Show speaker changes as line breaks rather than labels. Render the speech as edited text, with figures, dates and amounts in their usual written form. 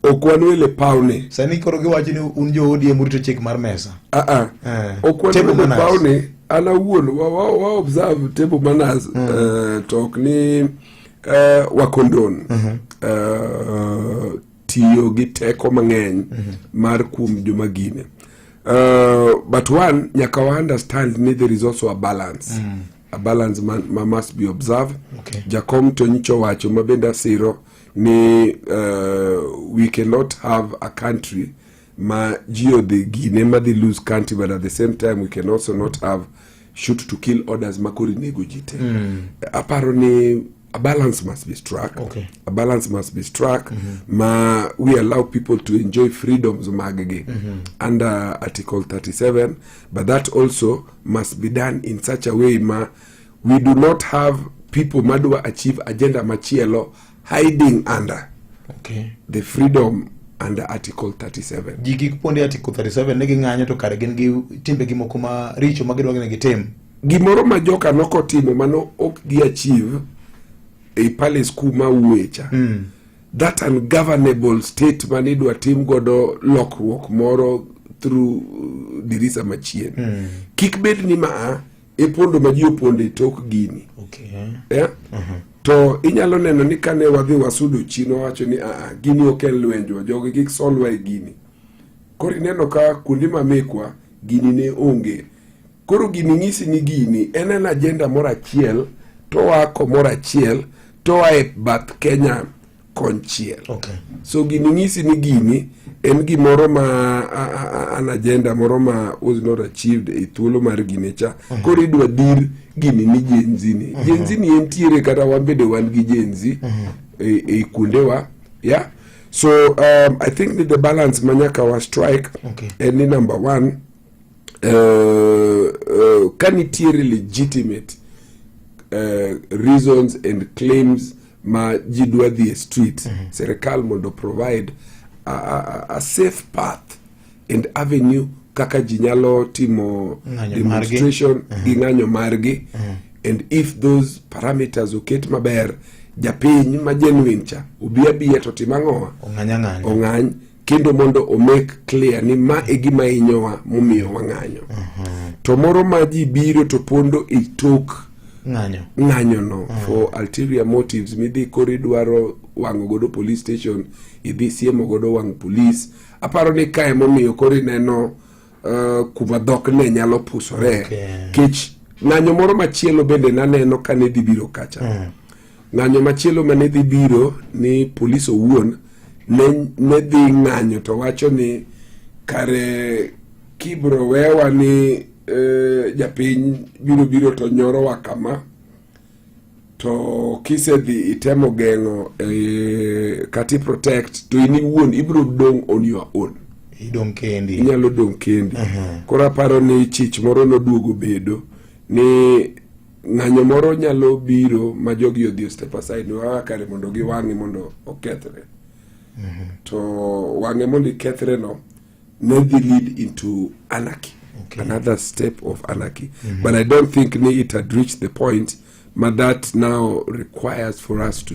Ok wan wele pawni.
Sani koro giwacho ni un jo ODM urito chik mar mesa.
Ah.
Eh.
Ok wan
Table
wele
manners.
pawni. An awuon wa observe table manners, to ok ni wa condone tiyo gi teko mang'eny mar kuom joma gine. But one nyaka wa understand ni there is also a balance, a balance ma must be observed. Jakom to nyicho wacho ma bende asiro ni we cannot have a country ma ji odhi gine ma dhi lose country, but at the same time we can also not have shoot to kill orders ma koro inego ji te. Aparo ni a balance must be struck. A balance must be struck ma we allow people to enjoy freedoms mag-gi under Article 37, but that also must be done in such a way ma we do not have people madwa achieve agenda machielo hiding under the freedom under Article 37.
Ji kik ponde Article 37 ne ging'anyo to kare gin gi timbegi moko maricho ma gidwa ni gitim.
Gimoro ma joka nokotimo mano ok gi achieve ei palace kuma wuoye cha, that ungovernable state manidwa tim godo lokruok moro through dirisa machien, kik bed ni maa e pondo ma ji opondo e tok gini. Yeah? To inyalo neno ni kane wadhi wasudo chien, wawacho ni aa, gini ok en lwenjwa, jogi kik solwa e gini. Koro ineno ka kuonde ma mekwa gini ne onge. Koro gini ng'isi ni gini en an agenda moro achiel to oa komoro achiel to oa e bath Kenya konchiel. So gini ng'isi ni gini en gimoro ma an agenda moro ma was not achieved e thuolo mar gine cha. Koro idwa dir gini ni Gen Z ni. Gen Z ni entiere, kata wan bende wan gi Gen Z e kuondewa, yeah. So I think ni the balance ma nyaka wa strike en ni number one, ka nitiere legitimate reasons and claims ma ji dwa dhi e street, serikal mondo provide a safe path and avenue kaka ji nyalo timo
ng'anyo
demonstration gi ng'anyo margi, and if those parameters oket maber, japiny ma genuine cha obi abiya to tim ang'owa?
Ong'any ang'anya.
Ong'any kendo mondo o make clear ni ma e gima hinyowa momiyo wang'anyo. To moro ma ji biro to pondo e tok
ng'anyo
ng'anyo no for ulterior motives, midhi koro idwaro wang'o godo police station, idhi siemo godo wang' police. Aparo ni kae momiyo koro ineno kuma dhok ne nyalo pusore. Kech ng'anyo moro machielo bende naneno kane dhi biro kacha, ng'anyo machielo mane dhi biro ni polis owuon ne dhi ng'anyo to wacho ni kare kibro wewa ni japiny biro biro to nyorowa kama, to kisedhi itemo geng'o kati protect to in iwuon ibiro dong' on your own.
Idong' kendi.
Inyalo dong' kendi. Koro aparo ni chich moro noduogo bedo ni ng'anyo moro nyalo biro ma jogi odhi o step aside ni wawa kare mondo giwang'e mondo okethre, to wang'e mondo ikethre no ne dhi lead into anarchy, another step of anarchy. But I don't think ni it had reached the point ma that now requires for us to